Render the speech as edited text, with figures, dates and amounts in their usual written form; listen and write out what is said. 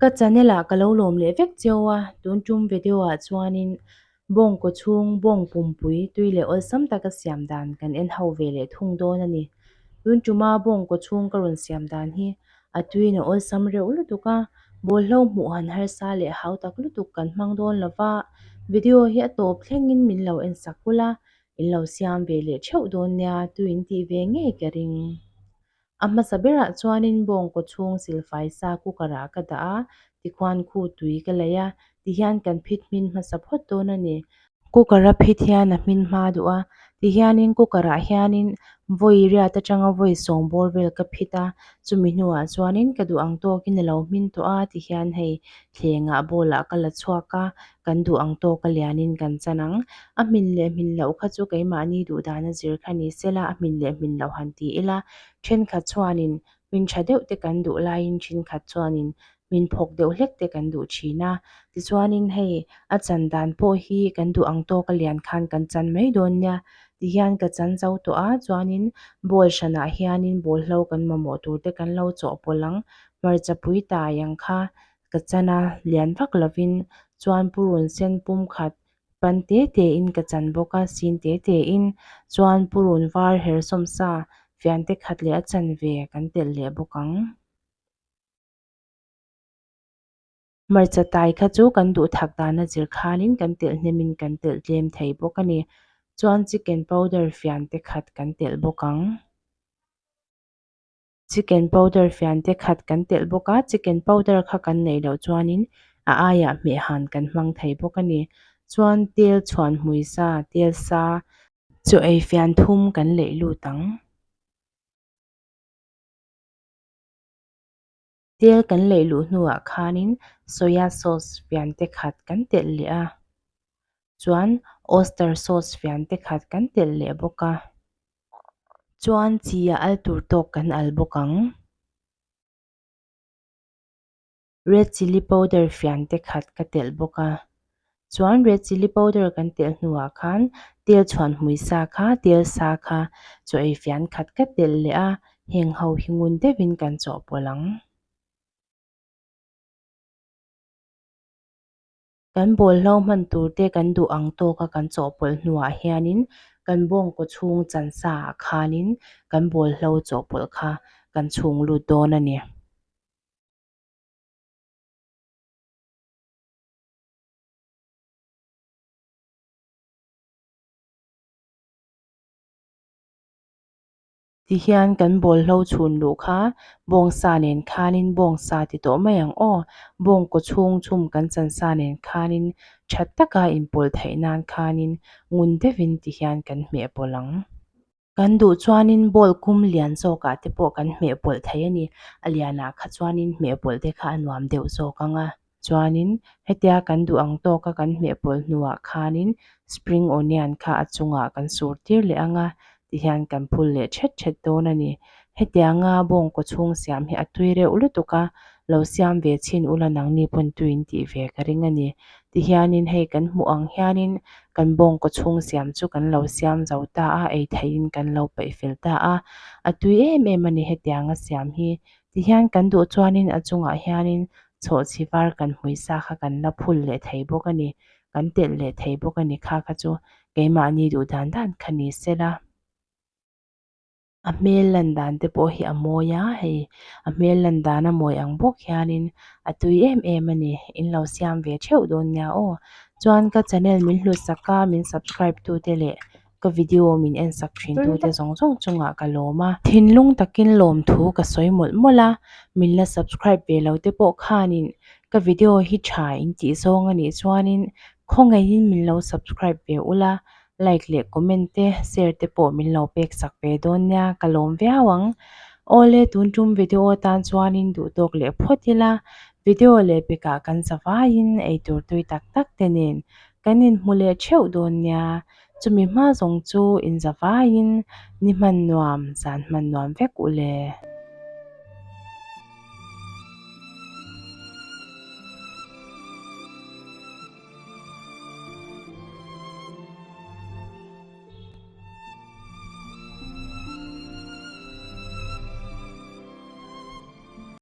Ka channel ah ka lo lawm leh vek cheu a, tun tum video ah chuanin bawng kaw chhung bawng pumpui tui leh awlsam taka siam dan kan en ho ve leh thung dawn a ni. Tun tuma bawng kaw chhung ka rawn siam dan hi a tuiin a awlsam reuh lutuk a, bawlhlo hmuh han harsa leh hau tak lutuk kan hmang dawn lo va, video hi a tawp thlengin min lo en sak ula, in lo siam ve leh theuh dawn nia tuiin tih ve ngei ka ring. A hmasa berah chuanin bawng kaw chhung silfai sa cooker ah ka dah a, tikhuan khu tui ka leih a, tihian kan phit hmin hmasa phawt dawn a ni. Cooker a phit hian a hmin hma duh a, tihianin cooker ah hianin vawi riat atanga vawi sawm bawr vel ka phit a, chumi hnuah chuanin ka duh ang tawkin a lo hmin tawh a, tihian hei thlengah bowl ah ka la chhuak a, kan duh ang tawk a lianin kan chan ang. A hmin leh hmin loh kha chu keimahni duh dan a zir kha ni sela a hmin leh hmin loh han ti ila, thenkhat chuanin hmin tha deuh te kan duh laiin thenkhat chuanin hmin phawk deuh hlek te kan duh thin a. Tichuanin hei a chan dan pawh hi kan duh ang tawk a lian khan kan chan mai dawn nia. Tihian ka chan zo tawh a, chuanin bowl hranah hianin bawlhlo kan mamawh tur te kan lo chawhpawlh ang. Hmarcha pui tai ang kha Ka chan a, lian vak lovin chuan purun sen pum khat pan te te in ka chan bawk a, sin te te in chuan purun var her sawmsa fian te khat leh a chan ve kan telh leh bawk ang. Hmarcha tai kha chu kan duh thak dan a zir khanin kan telh hnemin kan telh tlem thei bawk a ni. Chuan chicken powder fian te khat kan telh bawk ang. Chicken powder fian te khat kan telh bawk a, chicken powder kha kan neih loh chuanin a aiah hmeh han kan hmang thei bawk a ni. Chuan tel chhuan hmui sa, tel sa chaw ei fian thum kan leih lut ang. Tel kan leih luh hnuah khanin soya sauce fian te khat kan telh leh a, chuan oyster sauce fian te khat kan telh leh bawk a. Chuan chi a al tur tawk kan al bawk ang. Red chilli powder fian te khat ka telh bawk a. Chuan red chilli powder kan telh hnuah khan tel chhuan hmui sa kha tel sa kha chaw ei fian khat ka telh leh a, heng ho hi ngun deuhin kan chawhpawlh ang. Kan bawlhlo hman tur te kan duh ang tawka kan chawhpawlh hnuah hianin kan bawngkaw chhung chansa ah khanin kan bawlhlo chawhpawlh kha kan chhung lut dawn a ni. Tihian kan bawlhlo chhun luh kha bawngsa nen khanin bawngsa ti tawh mai ang aw. Bawngkaw chhung chhum kan chansa nen khanin tha taka inpawlh theih nan khanin ngun deuhin tihian kan hmeh pawlh ang. Kan duh chuanin bowl kum lian zawkah te pawh kan hmeh pawlh thei a ni. A lianah kha chuanin hmeh pawlh te kha a nuam deuh zawk ang a. Chuanin hetia kan duh ang tawka kan hmeh pawlh hnuah khanin spring onion kha a chungah kan sur tir leh ang a, tihian kan phul leh thet thet dawn a ni. Hetianga bawngkaw chhung siam hi a tui reuh lutuk a, lo siam ve chhin ula nangni pawn tuiin tih ve ka ring a ni. Tihianin hei kan hmuh ang hianin kan bawngkaw chhung siam chu kan lo siam zo ta a, ei theihin kan lo peih fel ta a. A tui em em a ni hetianga siam hi. Tihian kan duh chuanin a chungah hianin chhawhchhi var kan hmui sa kha kan la phul leh thei bawk a ni, kan telh leh thei bawk a ni kha kha chu keimahni duh dan dan kha ni sela. A hmel lan dan te pawh hi a mawi a, hei a hmel lan dan a mawi ang bawk hianin a tui em em a ni, in lo siam ve theuh dawn nia aw. Chuan ka channel min hlutsak a, min subscribe tu te leh ka video min en sak thin tu te zawng zawng chungah ka lawm a. Thinlung takin lawmthu ka sawi mawlh mawlh a, min la subscribe ve lo te pawh khanin ka video hi tha in tih zawng a nih chuanin khawngaihin min lo subscribe ve ula, like leh comment te share te pawh min lo pek sak ve dawn nia ka lawm viau ang. Awle tun tum video atan chuanin duh tawk leh phawt ila video leh pekah kan zavaiin eitur tui tak tak te nen kan inhmu leh theuh dawn nia chumi hma zawng chu inzavaiin ni hman nuam zan hman nuam vek ule.